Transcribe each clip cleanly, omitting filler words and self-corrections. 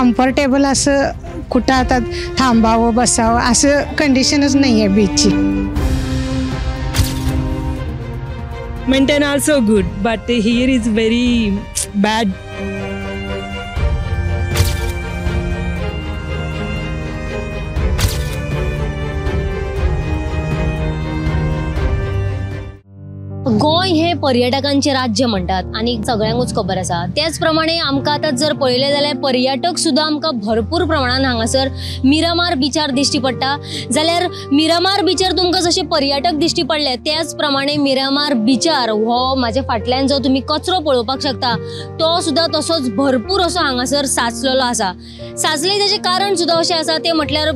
Comfortable असं कुठं आता थांबावं बसावं असं कंडिशनच नाही आहे बीचची. Maintain also good, but here is very bad. Goa हे पर्यटकांचे राज्य म्हणतात आनी सगळ्यांकूच खबर आसा. त्याच प्रमाणे आमकां आतां जर पळयलें जाल्यार पर्यटक सुद्दां आमकां भरपूर प्रमाणान हांगासर मिरामार बिचार दिश्टी पडटा. जाल्यार मिरामार बिचार तुमकां जशे पर्यटक दिश्टी पडले त्याच प्रमाणे मिरामार बिचार हो म्हाज्या फाटल्यान जो तुमी कचरो पळोवपाक शकता तो सुद्दां तसोच भरपूर असो हांगासर साचलेलो आसा. साचले तेजें कारण सुद्दां अशें आसा तें म्हटल्यार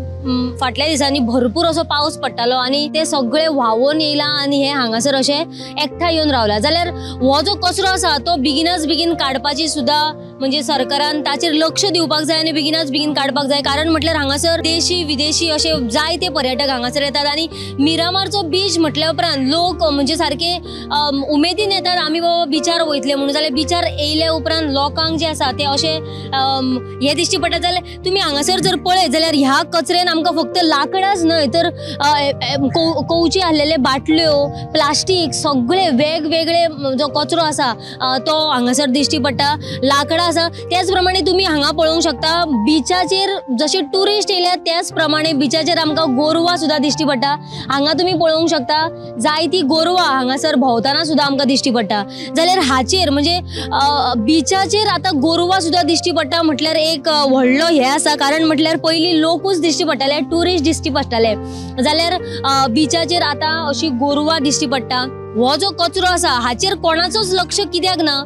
फाटल्या दिसांनी भरपूर असो पावस पडटालो आनी ते सगळे व्हांवून येयला आनी हे हांगासर अशें एकठांय येवन रावला. जाल्यार हो जो कचरो आसा तो बेगिनाच बेगीन काडपाची सुद्दां म्हणजे सरकारान ताचेर लक्ष दिवपाक जाय आनी बेगिनाच बेगीन काडपाक जाय. कारण म्हटल्यार हांगासर देशी विदेशी अशे जायते पर्यटक हांगासर येतात आनी मिरामारचो बीच म्हटल्या उपरांत लोक म्हणजे सारके उमेदीन येतात आमी बाबा बिचार वयतले म्हणून. जाल्यार बिचार येयल्या उपरांत लोकांक जे आसा ते अशे हे दिश्टी पडटा. जाल्यार तुमी हांगासर जर पळयत जाल्यार ह्या कचऱ्यान आमकां फक्त लाकडांच न्हय तर कंवची आहलेले बाटल्यो, प्लास्टीक सगळे वेगवेगळे जो कचरो आसा तो हांगासर दिश्टी पडटा, लाकडां आसा. त्याच प्रमाणे तुमी हांगा पळोवंक शकता बिचाचेर जशे ट्युरिस्ट येयल्या त्याच प्रमाणे बिचाचेर आमकां गोरवां सुद्दां दिश्टी पडटा. हांगा तुमी पळोवंक शकता जायती गोरवां हांगासर भोंवतना सुद्दां आमकां दिश्टी पडटा. जाल्यार हाचेर म्हणजे बिचाचेर आतां गोरवां सुद्दां दिश्टी पडटा म्हटल्यार एक व्हडलो हें आसा. कारण म्हटल्यार पयलीं लोकूच दिश्टी पडटाले, ट्युरिस्ट दिश्टी पडटाले, जाल्यार बिचाचेर आतां अशी गोरवां दिश्टी पडटा. हो जो कचरो आसा हाचेर कोणाचोच लक्ष कित्याक ना.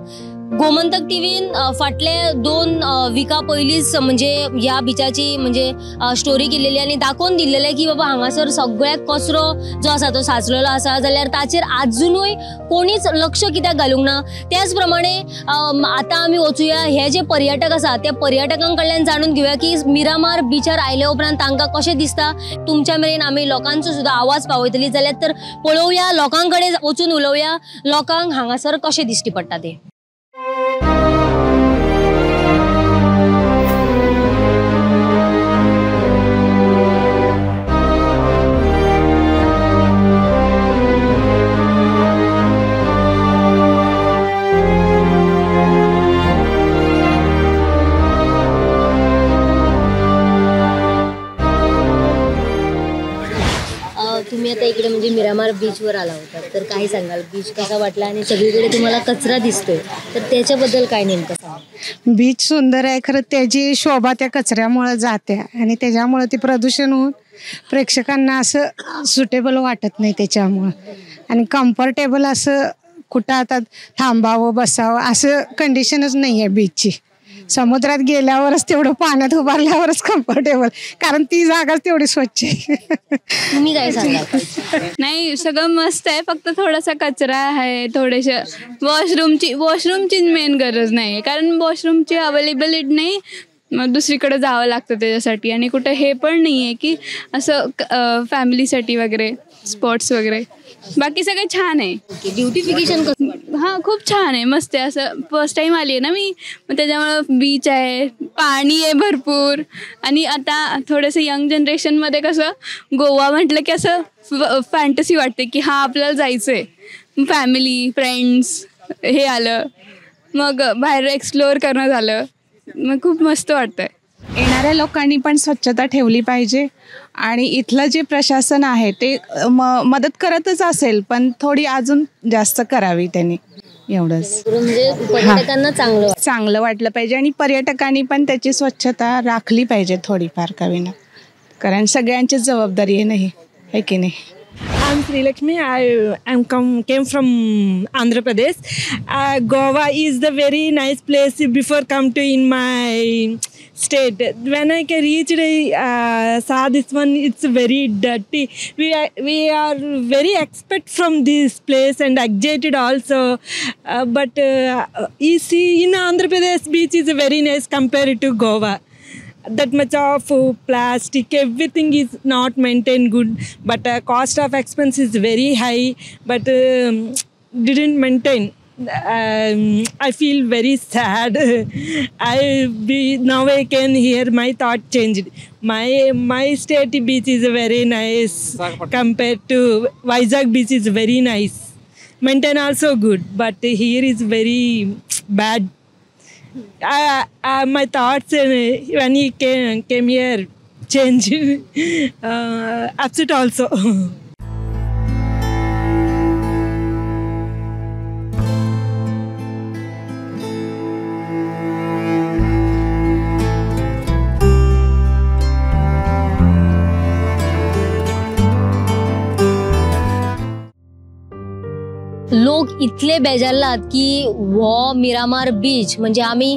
गोमंतक टीव्हीन फाटले 2 विका पयलींच म्हणजे ह्या बिचाची म्हणजे स्टोरी केलेली आनी दाखोवन दिल्लेलें की बाबा हांगासर सगळ्याक कचरो जो आसा तो साचलेलो आसा. जाल्यार ताचेर आजुनूय कोणीच लक्ष कित्याक घालूंक ना. त्याच प्रमाणे आतां आमी वचुया हे जे पर्यटक आसा त्या पर्यटकां कडल्यान जाणून घेवया की मिरामार बिचार आयले उपरांत तांकां कशें दिसता. तुमच्या मेरेन आमी लोकांचो सुद्दां आवाज पावयतली. जाल्यार तर पळोवया लोकां कडेन वचून उलोवया लोकांक हांगासर कशें दिश्टी पडटा तें. तुम्ही आता इकडे म्हणजे मिरामार बीचवर आला होता तर काय सांगाल, बीच कसा वाटला आणि सगळीकडे तुम्हाला कचरा दिसतोय तर त्याच्याबद्दल काय नेमकं सांगाल? बीच सुंदर आहे खरं, त्याची शोभा त्या कचऱ्यामुळे जाते आणि त्याच्यामुळे ते प्रदूषण होऊन प्रेक्षकांना असं सुटेबल वाटत नाही त्याच्यामुळं. आणि कम्फर्टेबल असं कुठं आता थांबावं बसावं असं कंडिशनच नाही आहे बीचची. समुद्रात गेल्यावरच तेवढं पाण्यात उभारल्यावरच कम्फर्टेबल, कारण ती जागाच तेवढी स्वच्छ आहे. तुम्ही काय सांगाल? नाही, सगळं मस्त आहे, फक्त थोडासा कचरा आहे, थोडेसे वॉशरूमची मेन गरज नाही आहे, कारण वॉशरूमची अवेलेबिलिटी नाही, मग दुसरीकडे जावं लागतं त्याच्यासाठी. आणि कुठं हे पण नाही आहे की असं फॅमिलीसाठी वगैरे स्पॉट्स वगैरे. बाकी सगळं छान आहे. ब्युटिफिकेशन कसं वाटतं? हां, खूप छान आहे, मस्त आहे. असं फर्स्ट टाईम आली आहे ना मी, मग त्याच्यामुळं बीच आहे, पाणी आहे भरपूर. आणि आता थोडंसं यंग जनरेशनमध्ये कसं गोवा म्हटलं की असं फॅन्टसी वाटते की हां आपल्याला जायचं आहे, फॅमिली फ्रेंड्स हे आलं, मग बाहेर एक्सप्लोअर करणं झालं, मग खूप मस्त वाटतं आहे. येणाऱ्या लोकांनी पण स्वच्छता ठेवली पाहिजे आणि इथलं जे प्रशासन आहे ते मदत करतच असेल पण थोडी अजून जास्त करावी त्यांनी, एवढंच. म्हणजे पर्यटकांना चांगलं चांगलं वाटलं पाहिजे आणि पर्यटकांनी पण त्याची स्वच्छता राखली पाहिजे थोडीफार का विना, कारण सगळ्यांचीच जबाबदारी आहे नाही, आहे की नाही? I'm Sri Lakshmi. I am came from Andhra Pradesh. Goa is the very nice place before come to in my state. When I reached, saw this one, it's very dirty. We are very expect from this place and excited also. But you see in Andhra Pradesh beach is very nice compared to Goa. That much of plastic, everything is not maintained good, but cost of expense is very high, but didn't maintain I feel very sad. Now I can hear my thought changed. My state beach is very nice compared to Vizag beach is very nice. Maintain also good, but here is very bad. My thoughts when he came here change. Upset also. लोक इतले बेजारलात की हो Miramar beach म्हणजे आमी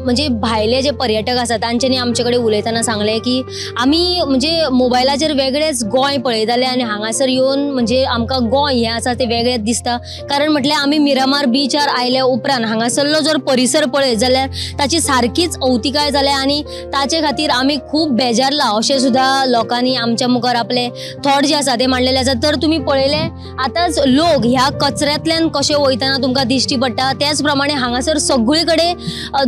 म्हणजे भायले जे पर्यटक आसा तांच्यांनी आमचे कडेन उलयतना सांगलें की आमी म्हणजे मोबायलाचेर वेगळेच गोंय पळयताले आनी हांगासर येवन म्हणजे आमकां गोंय हें आसा तें वेगळेंच दिसता. कारण म्हटल्यार आमी मिरामार बीचार आयल्या उपरांत हांगासरलो जर परिसर पळयत जाल्यार ताची सारकीच अवतिकाय जाल्या आनी ताचे खातीर आमी खूब बेजारला अशें सुद्दां लोकांनी आमच्या मुखार आपले थॉट जे आसा ते मांडलेले आसा. तर तुमी पळयलें आतांच लोक ह्या कचऱ्यांतल्यान कशें वयतना तुमकां दिश्टी पडटा. त्याच प्रमाणे हांगासर सगळे कडेन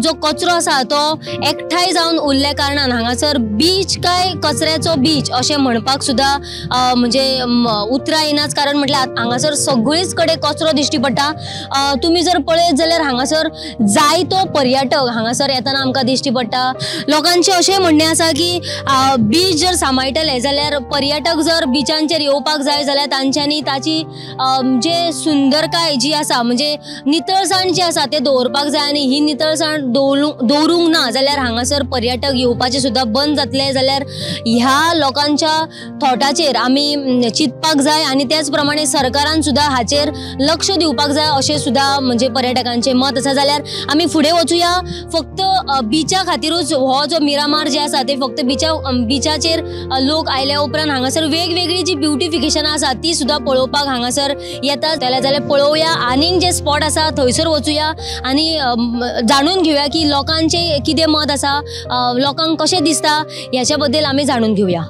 जो कचरो आसा तो एकठांय जावन उरल्या कारणान हांगासर बीच काय कचऱ्याचो बीच अशें म्हणपाक सुद्दां म्हणजे उतरां येनाच. कारण म्हटल्यार हांगासर सगळीच कडेन कचरो दिश्टी पडटा. तुमी जर पळयत जाल्यार हांगासर जायतो पर्यटक हांगासर येतना आमकां दिश्टी पडटा. लोकांचें अशें म्हणणें आसा की बीच जर सांबाळटले जाल्यार पर्यटक जर बिचांचेर येवपाक जाय जाल्यार तांच्यांनी ताची जे सुंदरकाय जी आसा म्हणजे नितळसाण जी आसा ते दवरपाक जाय आनी ही नितळसाण दवरूंक ना जाल्यार हांगासर पर्यटक येवपाचे सुद्दां बंद जातले. जाल्यार ह्या लोकांच्या थॉटाचेर आमी चिंतपाक जाय आनी त्याच प्रमाणे सरकारान सुद्दां हाचेर लक्ष दिवपाक जाय अशें सुद्दां म्हणजे पर्यटकांचें मत आसा. जाल्यार आमी फुडें वचुया. फक्त बिचा खातीरूच हो जो मिरामार जे आसा ते फक्त बिचाचेर लोक आयल्या उपरांत हांगासर वेगवेगळी जी ब्युटिफिकेशनां आसा ती सुद्दां पळोवपाक हांगासर येता. जाल्यार पळोवया आनीक जे स्पॉट आसा थंयसर वचुया आनी जाणून घेवया की लोकांचे कितें मत आसा, लोकांक कशें दिसता ह्याच्या बद्दल आमी जाणून घेवया.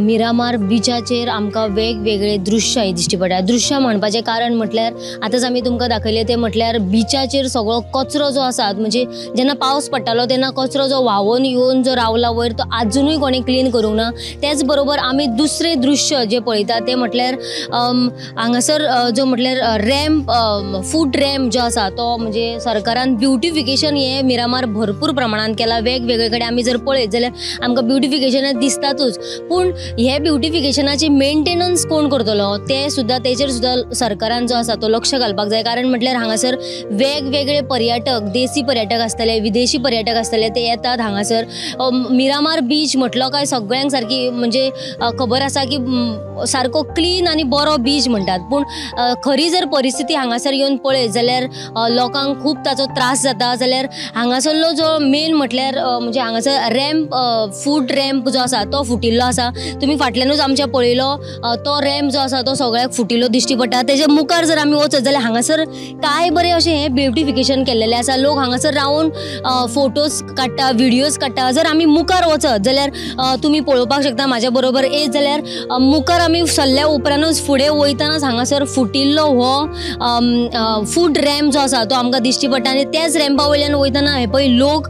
मिरामार बिचाचेर आमकां वेगवेगळे दृश्य दिश्टी पडटा. दृश्य म्हणपाचें कारण म्हटल्यार आतांच आमी तुमकां दाखयलें तें म्हटल्यार बिचाचेर सगळो कचरो जो आसा म्हणजे जेन्ना पावस पडटालो तेन्ना कचरो जो व्हांवून येवन जो रावला वयर तो आजुनूय कोणें क्लीन करूंक ना. त्याच बरोबर आमी दुसरें दृश्य जें पळयता तें म्हटल्यार हांगासर जो म्हटल्यार रॅम्प फूट रॅम्प जो आसा तो म्हणजे सरकारान ब्युटिफिकेशन हें मिरामार भरपूर प्रमाणान केलां. वेगवेगळे कडेन आमी जर पळयत जाल्यार आमकां ब्युटिफिकेशन दिसतातूच, पूण हे ब्युटिफिकेशनाची मेंटेनन्स कोण करतलो ते सुद्दां तेचेर सुद्दां सरकारान जो आसा तो लक्ष घालपाक जाय. कारण म्हटल्यार हांगासर वेगवेगळे पर्यटक, देसी पर्यटक आसतले, विदेशी पर्यटक आसतले, ते येतात हांगासर. मिरामार बीच म्हटलो काय सगळ्यांक सारकी म्हणजे खबर आसा की सारको क्लीन आनी बरो बीच म्हणटात, पूण खरी जर परिस्थिती हांगासर येवन पळयत जाल्यार लोकांक खूब ताचो त्रास जाता. जाल्यार हांगासरलो जो मेन म्हटल्यार म्हणजे हांगासर रॅम्प फूट रॅम्प जो आसा तो फुटिल्लो आसा. तुमी फाटल्यानूच आमच्या पळयलो तो रॅम्प जो आसा तो सगळ्याक फुटिल्लो दिश्टी पडटा. तेजे मुखार जर आमी वचत जाल्यार हांगासर काय बरें अशें हें ब्युटिफिकेशन केल्लेलें आसा. लोक हांगासर रावन फोटोज काडटा, व्हिडियोज काडटा. जर आमी मुखार वचत जाल्यार तुमी पळोवपाक शकता म्हाज्या बरोबर येत जाल्यार मुखार आमी सरल्या उपरांतूच फुडें वयतनाच हांगासर फुटिल्लो हो फूट रॅम्प जो आसा तो आमकां दिश्टी पडटा. आनी त्याच रॅम्पा वयल्यान वयतना हे पळय लोक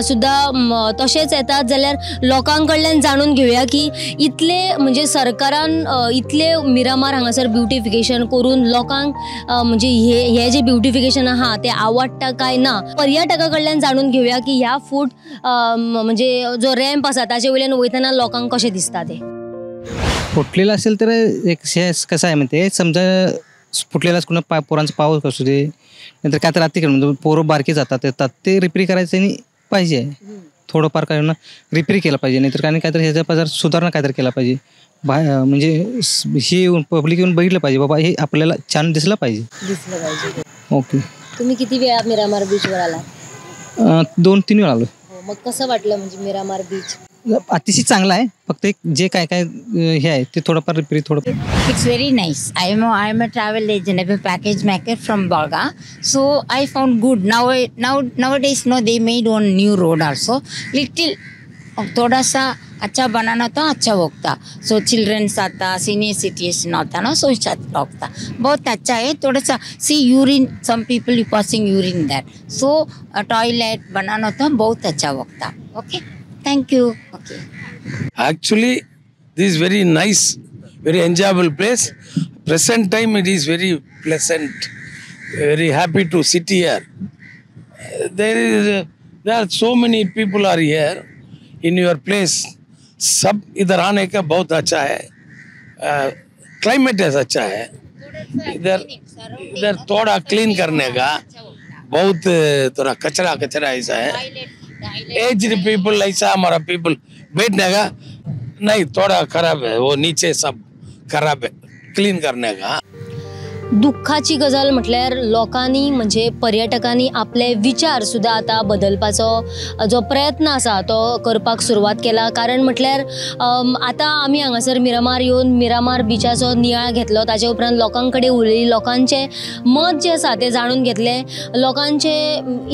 सुद्दां तशेंच येतात. जाल्यार लोकां कडल्यान जाणून घेवया की इतले म्हणजे सरकारान इतले मिरामार हांगासर ब्युटिफिकेशन करून लोकांक म्हणजे हे जे ब्युटिफिकेशन आहा ते आवडटा काय ना. पर्यटका कडल्यान जाणून घेवया की ह्या फूट म्हणजे जो रॅम्प आसा ताचे वयल्यान वयतना लोकांक कशें दिसता ते. फुटलेलं असेल तर एक कसं आहे म्हणते, समजा फुटलेला कुणा पोरांचा पाऊस असू दे नंतर काय तर रात्री म्हणजे पोरं बारके जातात येतात ते रिपेअर करायचं आणि पाहिजे थोडंफार काय ना रिपेअर केलं पाहिजे, नाहीतर काय काहीतरी ह्याच्या बाजार सुधारणा काहीतरी केला पाहिजे. म्हणजे हे येऊन पब्लिक येऊन बघितलं पाहिजे बाबा हे आपल्याला छान दिसलं पाहिजे. दिसलं पाहिजे. ओके. तुम्ही किती वेळा मिरामार बीचवर आला? 2-3 वेळा आलो. मग कसं वाटलं म्हणजे मिरामार बीच? अतिशय चांगला आहे, फक्त एक जे काय काय हे आहे ते थोडंफार रिपेअर थोडं. It's very nice. I am a travel agent. I'm a package maker from Baga. So I found good. Nowadays no, they made one new road also. Little थोड़ा सा अच्छा बनाना तो अच्छा होता. सो चिल्ड्रंस आता, senior citizen आता ना, so अच्छा होता, बहुत अच्छा है. थोड़ा सा see urine, some people you passing urine that, so toilet banana तो बहुत अच्छा होता. Okay, thank you. Okay, actually this is very nice, very enjoyable place. Present time it is very pleasant, very happy to sit here. There are so many people are here in your place. सब इधर आने का बहुत अच्छा है, climate ऐसा अच्छा है. इधर इधर थोड़ा क्लीन करने का बहुत थोड़ा कचरा कचरा ऐसा है. एज पीपल ऐसा हमारा पीपल बैठने का नहीं, थोड़ा खराब है वो, नीचे सब खराब है, क्लीन करने का. दुःखाची गजाल म्हटल्यार लोकांनी म्हणजे पर्यटकांनी आपले विचार सुद्दां आतां बदलपाचो जो प्रयत्न आसा तो करपाक सुरवात केला. कारण म्हटल्यार आतां आमी हांगासर मिरामार येवन मिरामार बिचाचो नियाळ घेतलो, ताजे उपरांत लोकां कडेन उलयली, लोकांचें मत जें आसा तें जाणून घेतलें. लोकांचे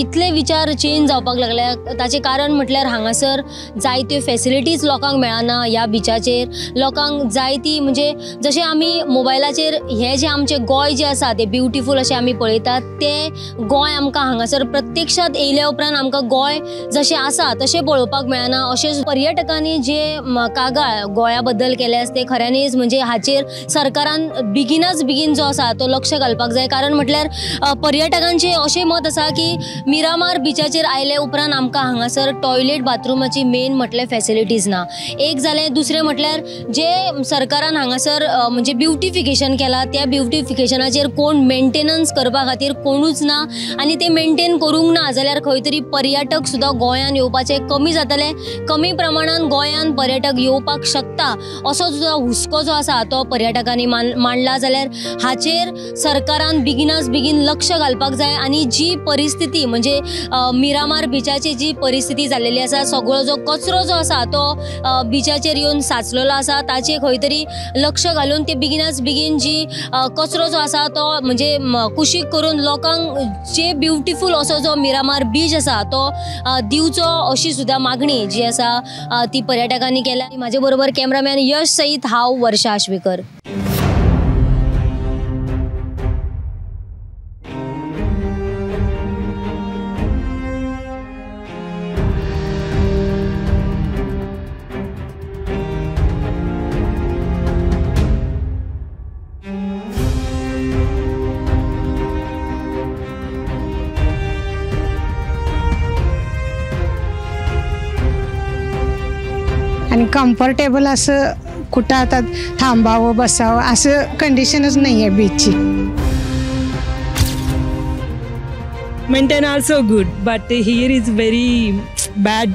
इतले विचार चेंज जावपाक लागले, ताचें कारण म्हटल्यार हांगासर जायत्यो फेसिलिटीज लोकांक मेळना ह्या बिचाचेर. लोकांक जायती म्हणजे जशें आमी मोबायलाचेर हें जें आमचें गोंय जे आसा ते ब्युटिफूल अशें आमी पळयतात, तें गोंय आमकां हांगासर प्रत्यक्षात येयल्या उपरांत आमकां गोंय जशें आसा तशें पळोवपाक मेळना. अशें पर्यटकांनी जे कागाळ गोंया बद्दल केले आसा ते खऱ्यांनीच म्हणजे हाचेर सरकारान बेगिनाच बेगीन जो आसा तो लक्ष घालपाक जाय. कारण म्हटल्यार पर्यटकांचें अशें मत आसा की मिरामार बिचाचेर आयले उपरांत आमकां हांगासर टॉयलेट बाथरुमाची मेन म्हटल्यार फेसिलिटीज ना, एक जालें. दुसरें म्हटल्यार जे सरकारान हांगासर म्हणजे ब्युटिफिकेशन केलां त्या ब्युटिफिकेशनाचेर कोण मेंटेनन्स करपा खातीर कोणूच ना, आनी ते मेंटेन करूंक ना जाल्यार खंय तरी पर्यटक सुद्दां गोंयान येवपाचे कमी जातले, कमी प्रमाणान गोंयान पर्यटक येवपाक शकता असो सुद्दां हुस्को जो आसा तो पर्यटकांनी मांडला. जाल्यार हाचेर सरकारान बेगिनाच बेगीन लक्ष घालपाक जाय. आनी जी परिस्थिती म्हणजे मिरामार बिचाची जी परिस्थिती जाल्लेली आसा, सगळो जो कचरो जो आसा तो बिचाचेर येवन साचलेलो आसा, ताचे खंय तरी लक्ष घालून ते बेगिनाच बेगीन जी कचरो जो आसा तो म्हणजे कुशीक करून लोकांक जे ब्युटिफूल असो जो मिरामार बीच आसा तो दिवचो अशी सुद्दां मागणी जी आसा ती पर्यटकांनी केल्या. म्हाजे बरोबर कॅमेरामॅन यश सहित हांव वर्षा आश्वेकर. आणि कम्फर्टेबल असं कुठं आता थांबावं बसावं असं कंडिशनच नाही आहे बीचची. Maintain also good, but here is very bad.